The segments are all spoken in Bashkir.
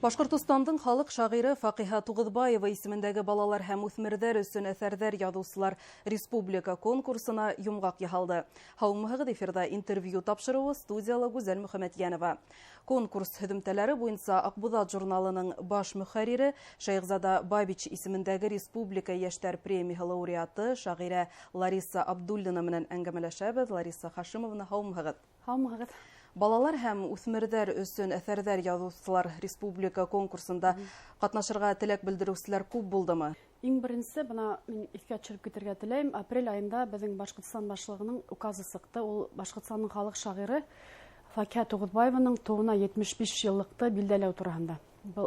Башҡортостандың халыҡ шағиры Фаҡиһа Туғыҙбаева исемендәге балалар һәм үҫмерҙәр өсөн әҫәрҙәр яҙыусылар республика конкурсына йомғаҡ яһалды. Һаумыһығыҙ, эфирҙа интервью тапшырыуы, студияла Гүзәл Мөхәмәтйәнова. Конкурс һөҙөмтәләре буйынса Аҡбуҙат журналының баш мөхәррире, Шәйехзада Бабич исемендәге республика йәштәр премияһы лауреаты, шағирә Лариса Абдуллина менән әңгәмәләшәбеҙ. Лариса Хашимовна, һаумыһығыҙ. Һаумыһығыҙ. Балалар һәм үҫмерҙәр өсөн әҫәрҙәр яҙыусылар республика конкурсында ҡатнашырға теләк белдереүселәр күп булдымы? Иң беренсе, бына мин иҫкә төшөрөп китергә теләйем. Апрель айында беҙҙең Башҡортостан башлығының указы сыҡты. Ул Башҡортостандың халыҡ шағиры Фаҡиһа Туғыҙбаеваның тыуыуына 75 йыллыҡты билдәләү тураһында.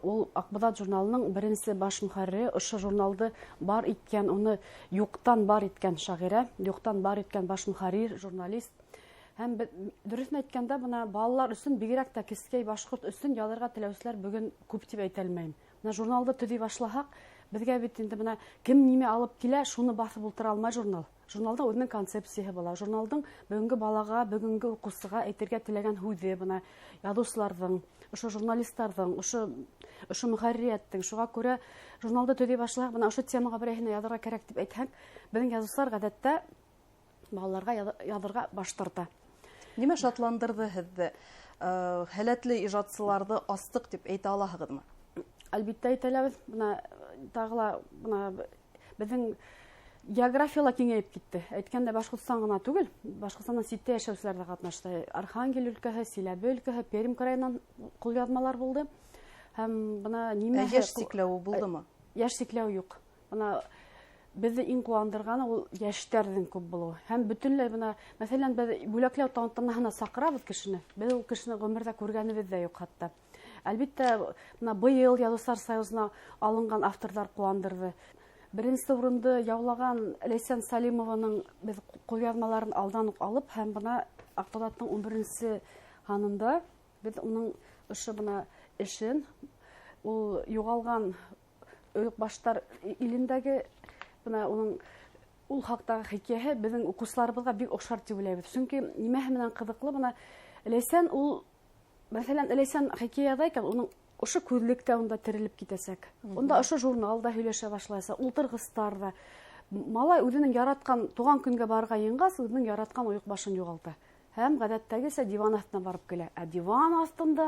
Ул Аҡбуҙат журналының беренсе баш мөхәррире, ошо журналды бар иткән, уны юҡтан бар иткән шағирә, юҡтан бар иткән баш мөхәррир, журналист. Һәм дөрөҫөн әйткәндә, бына балалар өсөн, бигерәк тә кескәй башҡорт өсөн яҙырға теләүселәр бөгөн күп тип әйтә алмайым. Бына журналды төҙөй башлаһаҡ, беҙгә бит инде бына кем нимә алып килә, шуны баҫып ултыра алмай журнал. Журналдың үҙенең концепцияһы була. Журналдың бөгөнгө балаға, бөгөнгө уҡыусыға әйтергә теләгән һүҙе бына яҙыусыларҙың, ошо журналистарҙың, ошо мөхәрриәттең. Шуға күрә журналды төҙөй башлаһаҡ, бына ошо темаға берәйһенә яҙырға кәрәк тип әйтһәк, беҙҙең яҙыусылар ғәҙәттә балаларға яҙырға баш тарта. Нимә шатландырҙы һеҙҙе? Һәләтле ижадсыларҙы астыҡ тип әйтә алаһығыҙмы? Әлбиттә әйтә алабыҙ. Бына тағы ла бына беҙҙең география ла киңәйеп китте. Әйткәндә, Башҡортостан ғына түгел, Башҡортостандан ситтә йәшәүселәр ҙә ҡатнашты. Архангел өлкәһе, Силәбе өлкәһе, Пермь крайынан ҡулъяҙмалар булды. Һәм бына нимә Ә йәш сикләүе булдымы? Йәш сикләү юҡ. Бына беҙҙе иң ҡыуандырғаны ул йәштәрҙең күп булыуы. Һәм бөтөнләй бына, мәҫәлән, беҙ бүләкләү тантанаһына саҡырабыҙ кешене. Беҙ ул кешене ғүмерҙә күргәнебеҙ ҙә юҡ хатта. Әлбиттә, бына быйыл Яҙыусылар союзына алынған авторҙар ҡыуандырҙы. Беренсе урынды яулаған Ләйсән Салимованың беҙ ҡулъяҙмаларын алдан уҡ алып, һәм бына Аҡбуҙаттың 11-нсе һанында беҙ уның ошо бына эшен, ул юғалған ойоҡбаштар илендәге бына уның ул хаҡтағы хикәйәһе беҙҙең уҡыусыларыбыҙға бик оҡшар тип уйлайбыҙ. Сөнки нимәһе менән ҡыҙыҡлы, бына Ләйсән ул, мәҫәлән, Ләйсән хикәйә яҙа икән, уның ошо күҙлектә унда терелеп китәсәк. Унда ошо журналда һөйләшә башлаясаҡ, ултырғыстар ҙа. Малай үҙенең яратҡан тыуған көнгә барырға йыйынғас, үҙенең яратҡан ойоҡбашын юғалта. Һәм ғәҙәттәгесә диван аҫтына барып килә. Ә диван аҫтында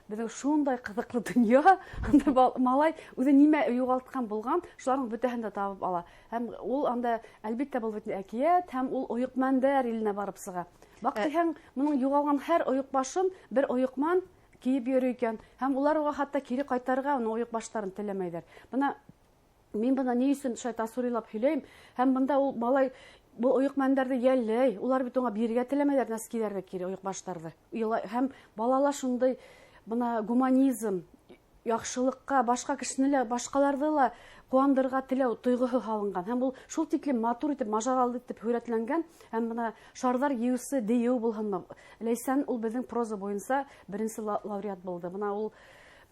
беҙҙең шундай ҡыҙыҡлы донъя, анда малай үҙе нимә юғалтҡан булған, шуларҙың бөтәһен дә табып ала. Һәм ул анда, әлбиттә, был бит әкиәт, һәм ул ойоҡмәндәр иленә барып сыға. Баҡтиһәң, уның юғалған һәр ойоҡбашын бер ойоҡман кейеп йөрөй икән, һәм улар уға хатта кире ҡайтарырға уның ойоҡбаштарын теләмәйҙәр. Бына мин бына ни өсөн шулай тасурийлап һөйләйем, һәм бында ул малай был ойоҡмәндәрҙе йәлләй, улар бит уңа бирергә теләмәйҙәр нәскиҙәрҙе кире ойоҡбаштарҙы. Һәм балала шундай бына гуманизм, яҡшылыҡҡа, башҡа кешене лә, башҡаларҙы ла ҡыуандырырға теләү тойғоһо һалынған. Һәм ул шул тиклем матур итеп, мажаралы итеп һүрәтләнгән. Һәм бына шарҙар йыйыусы дейеү булһынмы? Ләйсән ул беҙҙең проза буйынса беренсе лауреат булды. Бына ул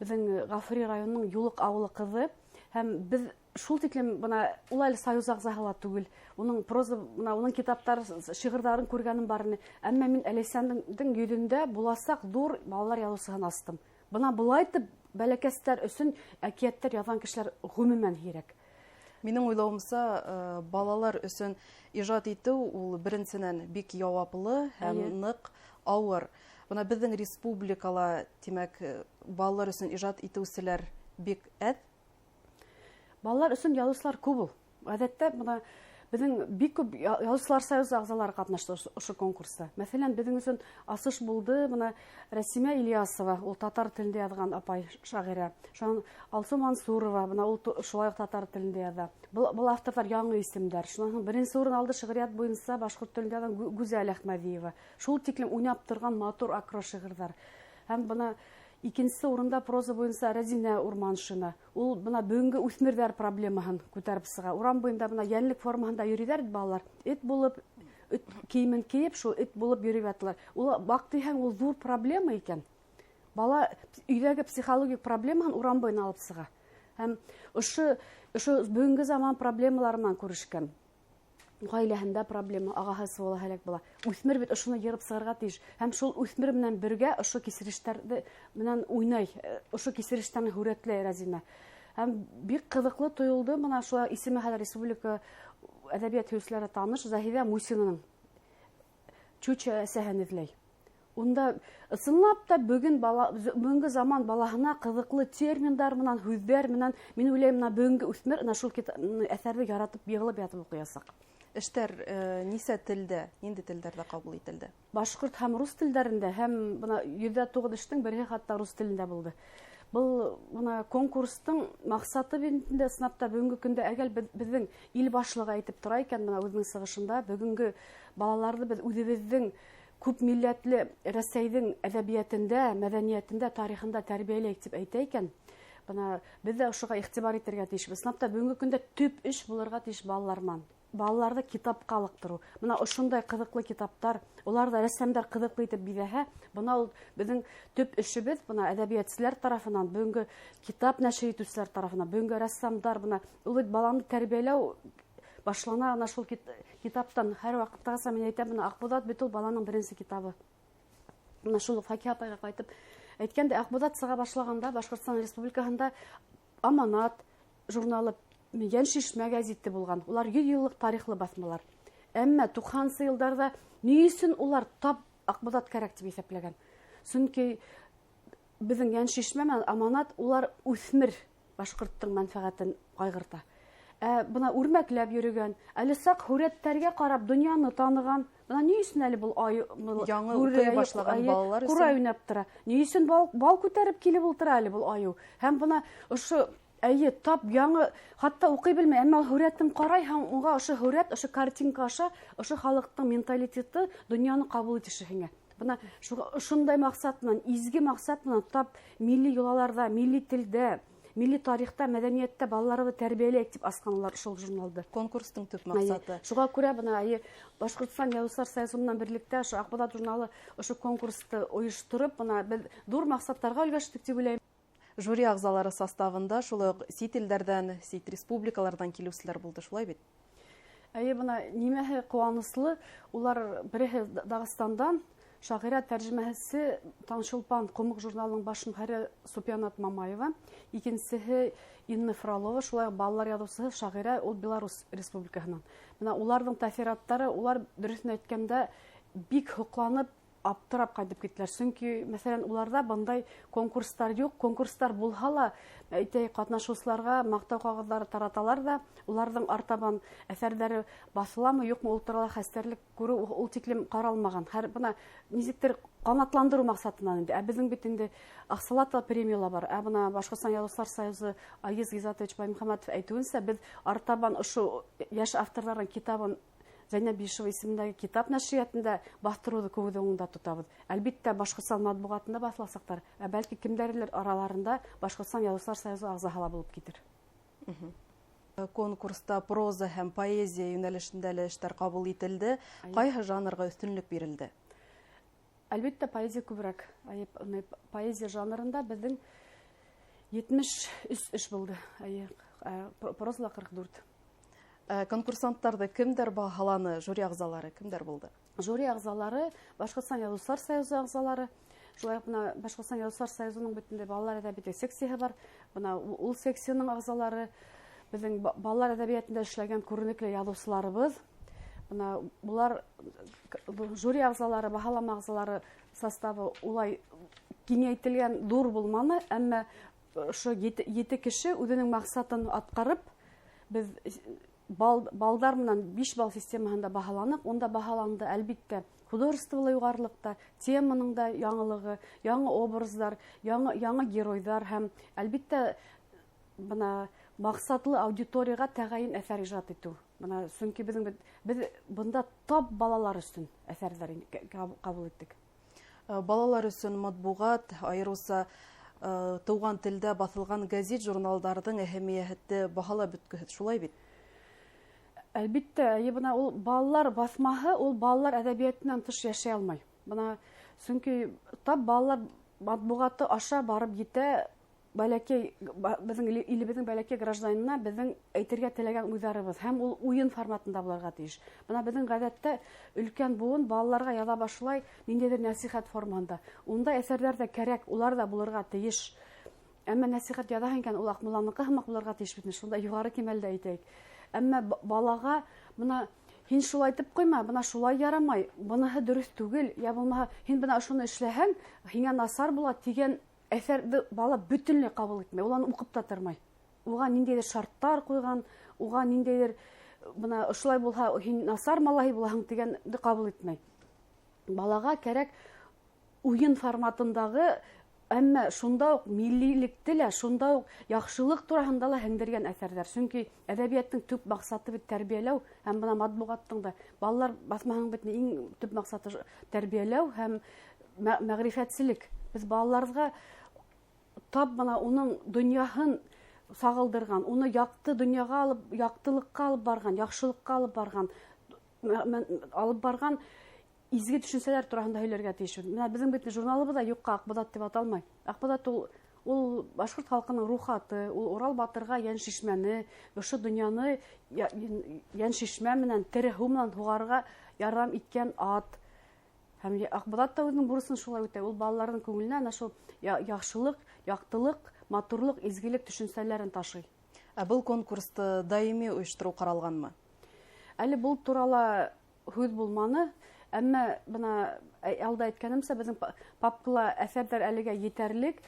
беҙҙең Ғафури районының Юлыҡ ауылы ҡыҙы. Һәм беҙ шул тиклем бына ул әле союз ағзаһы ла түгел. Уның проза, бына уның китаптары, шиғырҙарын күргәнем бар ине. Әммә мин Ләйсәндең йөҙөндә буласаҡ ҙур балалар яҙыусыһын астым. Бына былай итеп бәләкәстәр өсөн әкиәттәр яҙған кешеләр ғөмүмән һирәк. Минең уйлауымса, балалар өсөн ижад итеү ул беренсенән бик яуаплы һәм ныҡ ауыр. Бына беҙҙең республикала, тимәк, балалар өсөн ижад итеүселәр бик әҙ. Балалар өсөн яҙыусылар күп ул. Ғәҙәттә бына беҙҙең бик күп Яҙыусылар союзы ағзалары ҡатнашты ошо конкурста. Мәҫәлән, беҙҙең өсөн асыш булды бына Рәсимә Ильясова, ул татар телендә яҙған апай шағирә. Шунан Алсу Мансурова, бына ул шулай уҡ татар телендә яҙа. Был авторҙар яңы исемдәр. Шунан һуң беренсе урын алды шиғриәт буйынса башҡорт телендә яҙған Гүзәл Әхмәҙиева. Шул тиклем уйнап торған матур акрошиғырҙар. Һәм бына икенсе урында проза буйынса Рәзинә Урманшина. Ул бына бөгөнгө үҫмерҙәр проблемаһын күтәреп сыға. Урам буйында бына йәнлек формаһында йөрөйҙәр бит балалар. Эт булып, эт кейемен кейеп, шул эт булып йөрөп яталар. Ул баҡтиһәң, ул ҙур проблема икән. Бала өйҙәге психологик проблемаһын урам буйына алып сыға. Һәм ошо бөгөнгө заман проблемалары менән күрешкән. Ғаиләһендә проблема, ағаһы СВОла һәләк була. Үҫмер бит ошоно йырып сығырға тейеш. Һәм шул үҫмер менән бергә ошо кисерештәрҙе менән уйнай, ошо кисерештәрҙе һүрәтләй Рәзинә. Һәм бик ҡыҙыҡлы тойолдо бына шулай исеме хәҙер республика әҙәбиәт һөйөүселәре таныш Заһиҙә Мусинаның Чуча әсәһен эҙләй. Унда ысынлап та бөгөнгө заман балаһына ҡыҙыҡлы терминдар менән, һүҙҙәр менән, мин уйлайым, бына бөгөнгө үҫмер ана шул әҫәрҙе яратып, йығылып ятып уҡыясаҡ. Эштәр нисә телдә, ниндәй телдәрҙә ҡабул ителде? Башҡорт һәм рус телдәрендә, һәм бына 109 эштең береһе хатта рус телендә булды. Был бына конкурстың маҡсаты бит инде ысынлап та бөгөнгө көндә әгәр беҙҙең ил башлығы әйтеп тора икән, бына үҙенең сығышында бөгөнгө балаларҙы беҙ үҙебеҙҙең күп милләтле Рәсәйҙең әҙәбиәтендә, мәҙәниәтендә, тарихында тәрбиәләйек тип әйтә икән, бына беҙ ҙә ошоға иғтибар итергә тейешбеҙ. Ысынлап та бөгөнгө көндә төп эш булырға тейеш балалар менән. Балаларҙы китапҡа ылыҡтырыу. Бына ошондай ҡыҙыҡлы китаптар, улар ҙа рәссамдар ҡыҙыҡлы итеп биҙәһә, бына ул беҙҙең төп эшебеҙ, бына әҙәбиәтселәр тарафынан, бөгөнгө китап нәшер итеүселәр тарафынан, бөгөнгө рәссамдар, бына ул бит баланы тәрбиәләү башлана ана шул китаптан. Һәр ваҡыттағыса мин әйтәм, бына Аҡбуҙат бит ул баланың беренсе китабы. Бына шул Факиһа апайға ҡайтып әйткәндә, Аҡбуҙат сыға башлағанда Башҡортостан Республикаһында Аманат журналы, Йәншишмә гәзите булған. Улар 100 йыллыҡ тарихлы баҫмалар. Әммә туҡһансы йылдарҙа ни өсөн улар тап Аҡбуҙат кәрәк тип иҫәпләгән? Сөнки беҙҙең Йәншишмә менән Аманат улар үҫмер башҡорттоң мәнфәғәтен ҡайғырта. Бына үрмәкләп йөрөгән, әле саҡ һүрәттәргә ҡарап донъяны таныған. Бына ни өсөн әле был ай, был Яңы бүре уҡый айы, башлаған айы балалар өсөн? ҡурай уйнап тора. Ни өсөн бал күтәреп килеп ултыра әле был айыу? Һәм бына ошо әйе, тап яңы, хатта уҡый белмәй, әммә ул һүрәтен ҡарай һәм уға ошо һүрәт, ошо картинка аша ошо халыҡтың менталитеты донъяны ҡабул итеше һиңә. Бына ошондай маҡсат менән, изге маҡсат менән тап милли йолаларҙа, милли телдә, милли тарихта, мәҙәниәттә балаларҙы тәрбиәләйек тип асҡан улар шул журналды. Конкурстың төп Әйе. маҡсаты. Шуға күрә бына әйе, Башҡортостан Яҙыусылар союзы менән берлектә ошо Аҡбуҙат журналы ошо конкурсты ойоштороп, бына беҙ ҙур маҡсаттарға өлгәштек тип уйлайым. Жюри ағзалары составында шулай уҡ сит илдәрҙән, сит республикаларҙан килеүселәр булды, шулай бит? Әйе, бына нимәһе ҡыуаныслы, улар береһе Дағстандан, шағирә тәржемәһесе Таңшулпан Ҡумыҡ журналының баш мөхәррире Супьянат Мамаева, икенсеһе Инна Фролова, шулай уҡ балалар яҙыусыһы, шағирә, ул Беларусь Республикаһынан. Бына уларҙың тәьҫораттары, улар дөрөҫөн әйткәндә бик һоҡланып, аптырап ҡайтып киттеләр. Сөнки, мәҫәлән, уларҙа бындай конкурстар юҡ. Конкурстар булһа ла, әйтәйек, ҡатнашыусыларға маҡтау ҡағыҙҙары тараталар ҙа, уларҙың артабан әҫәрҙәре баҫыламы, юҡмы, ул турала хәстәрлек күреү ул тиклем ҡаралмаған. Һәр бына нисектер ҡанатландырыу маҡсатынан инде. Ә беҙҙең бит инде аҡсалата премияла бар. Ә бына Башҡортостан Яҙыусылар союзы Айгиз Ғиззатович Баймөхәмәтов әйтеүенсә, беҙ артабан ошо йәш авторҙарҙың китабын Зәйнәб Бишева исемендәге китап нәшриәтендә баҫтырыуҙы күҙ уңында тотабыҙ. Әлбиттә, Башҡортостан матбуғатында баҫыласаҡтар, ә бәлки кемдәрҙелер араларында Башҡортостан Яҙыусылар союзы ағзаһы ла булып китер. Конкурста проза һәм поэзия йүнәлешендә лә эштәр ҡабул ителде. Әйе. Ҡайһы жанрға өҫтөнлөк бирелде? Әлбиттә, поэзия күберәк. Әйе, поэзия жанрында беҙҙең 73 эш булды. Әйе, прозала 44. Конкурсанттарҙы кемдәр баһаланы? Жюри ағзалары кемдәр булды? Жюри ағзалары Башҡортостан Яҙыусылар союзы ағзалары. Шулай уҡ бына Башҡортостан Яҙыусылар союзының бит инде балалар әҙәбиәте секцияһы бар. Бына ул секцияның ағзалары, беҙҙең балалар әҙәбиәтендә эшләгән күренекле яҙыусыларыбыҙ. Бына улар жюри ағзалары, баһалама ағзалары составы улай киңәйтелгән ҙур булманы, әммә ошо ете кеше үҙенең маҡсатын атҡарып, беҙ балдар менән 5 балл системаһында баһаланыҡ. Унда баһаланды әлбиттә художестволы юғарылыҡта, теманың да яңылығы, яңы образдар, яңы геройҙар һәм әлбиттә бына маҡсатлы аудиторияға тәғәйен әҫәр ижад итеү. Бына сөнки беҙ бында тап балалар өсөн әҫәрҙәр ҡабул иттек. Балалар өсөн матбуғат, айырыуса тыуған телдә баҫылған гәзит, журналдарҙың әһәмиәте баһалап бөткөһөҙ, шулай бит? Әлбиттә, әйе, бына ул балалар баҫмаһы, ул балалар әҙәбиәтенән тыш йәшәй алмай. Бына сөнки тап балалар матбуғаты аша барып етә Бәләкәй беҙҙең илебеҙҙең бәләкәй гражданина беҙҙең әйтергә теләгән уйҙарыбыҙ һәм ул уйын форматында булырға тейеш. Бына беҙҙең ғәҙәттә өлкән быуын балаларға яҙа башлай ниндәйҙер нәсихәт формаһында. Ундай әҫәрҙәр ҙә кәрәк, улар ҙа булырға тейеш. Әммә нәсихәт яҙаһың икән, ул Аҡмулланыҡы һымаҡ булырға тейеш бит, шунда юғары кимәлдә әйтәйек. Әммә балаға бына һин шулай итеп ҡуйма, бына шулай ярамай, быныһы дөрөҫ түгел, йә булмаһа һин бына ошоно эшләһәң, һиңә насар була тигән әҫәрҙе бала бөтөнләй ҡабул итмәй, ул аны уҡып та тормай. Уға ниндәйҙер шарттар ҡуйған, уға ниндәйҙер бына ошолай булһа, һин насар малай булаһың тигәнде ҡабул итмәй. Балаға кәрәк уйын форматындағы, әммә шунда уҡ миллилекте лә, шунда уҡ яҡшылыҡ тураһында ла һеңдергән әҫәрҙәр. Сөнки әҙәбиәттең төп маҡсаты бит тәрбиәләү, һәм бына матбуғаттың да балалар баҫмаһының бит иң төп маҡсаты тәрбиәләү һәм мәғрифәтселек. Беҙ балаларға тап бына уның донъяһын сағылдырған, уны яҡты донъяға алып, яҡтылыҡҡа алып барған, яҡшылыҡҡа алып барған, алып барған изге төшөнсәләр тураһында һөйләргә тейешбеҙ. Бына беҙҙең бит журналыбыҙ ҙа юҡҡа Аҡбуҙат тип аталмай. Аҡбуҙат ул башҡорт халҡының рухаты, ул Урал батырға йәншишмәне, ошо донъяны йәншишмә менән, тере һыу менән һуғарырға ярҙам иткән ат. Һәм Аҡбуҙат та үҙенең бурысын шулай үтә. Ул балаларҙың күңеленә әнә шул яҡшылыҡ, яҡтылыҡ, матурлыҡ, изгелек төшөнсәләрен ташый. Ә был конкурсты даими ойоштороу ҡаралғанмы? Әле был турала һүҙ булманы. Әммә бына алда әйткәнемсә, беҙҙең папкала әҫәрҙәр әлегә етәрлек.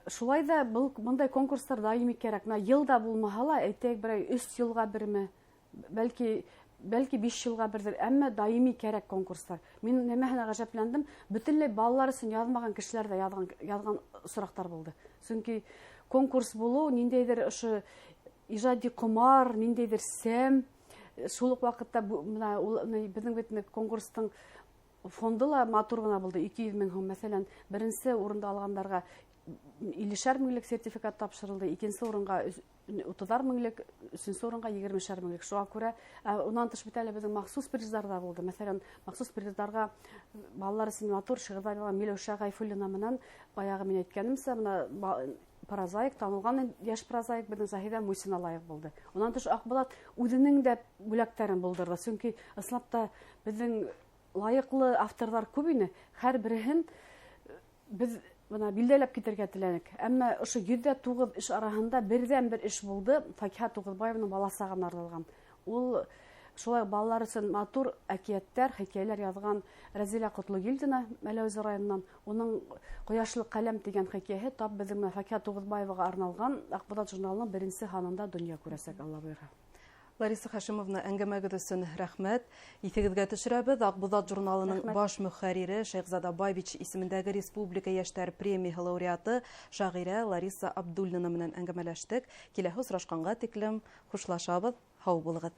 Шулай ҙа бындай конкурстар даими кәрәк. Бына йыл да булмаһа ла, әйтәйек, берәй 3 йылға берме, бәлки 5 йылға берҙер, әммә даими кәрәк конкурстар. Мин нәмәһенә ғәжәпләндем, бөтөнләй балалар өсөн яҙмаған кешеләр ҙә яҙған осраҡтар булды. Сөнки конкурс булыу ниндәйҙер ошо ижади ҡомар, ниндәйҙер сәм, шул уҡ ваҡытта бына ул, беҙҙең бит конкурстың фонды ла матур ғына булды, 200 мең һум. Мәҫәлән, беренсе урынды алғандарға иллешәр меңлек сертификат тапшырылды, икенсе урынға утыҙар меңлек, өсөнсө урынға егермешәр меңлек. Шуға күрә, унан тыш бит әле беҙҙең махсус приздар ҙа булды. Мәҫәлән, махсус приздарға балалар өсөн матур шиғырҙар яҙған Миләүшә Ғәйфуллина менән баяғы мин әйткәнемсә, бына прозаик, танылған йәш прозаик беҙҙең Заһиҙә Мусина лайыҡ булды. Унан тыш Аҡбуҙат үҙенең дә бүләктәрен булдырҙы. Сөнки ысынлап та беҙҙең лайыҡлы авторҙар күп ине. Һәр береһен беҙ бына билдәләп китергә теләнек. Әммә ошо 109 эш араһында берҙән-бер эш булды. Факиһа Туғыҙбаеваның бала сағына арналған. Ул шулай балалар өсөн матур әкиәттәр, хикәйәләр яҙған Рәзилә Ҡотлогилдина Мәләүез районынан. Уның Ҡояшлы ҡәләм тигән хикәйәһе тап беҙҙең менән Факиһа Туғыҙбаеваға арналған Аҡбуҙат журналының беренсе һанында донъя күрәсәк, Алла бойорһа. Лариса Хашимовна, әңгәмәгеҙ өсөн рәхмәт. Иҫегеҙгә төшөрәбеҙ, Аҡбуҙат журналының Рәхмәт. баш мөхәррире Шәйхзада Бабич исемендәге Республика йәштәр премияһы лауреаты шағирә Лариса Абдуллина менән әңгәмәләштек. Киләһе осрашҡанға тиклем хушлашабыҙ. Һау булығыҙ.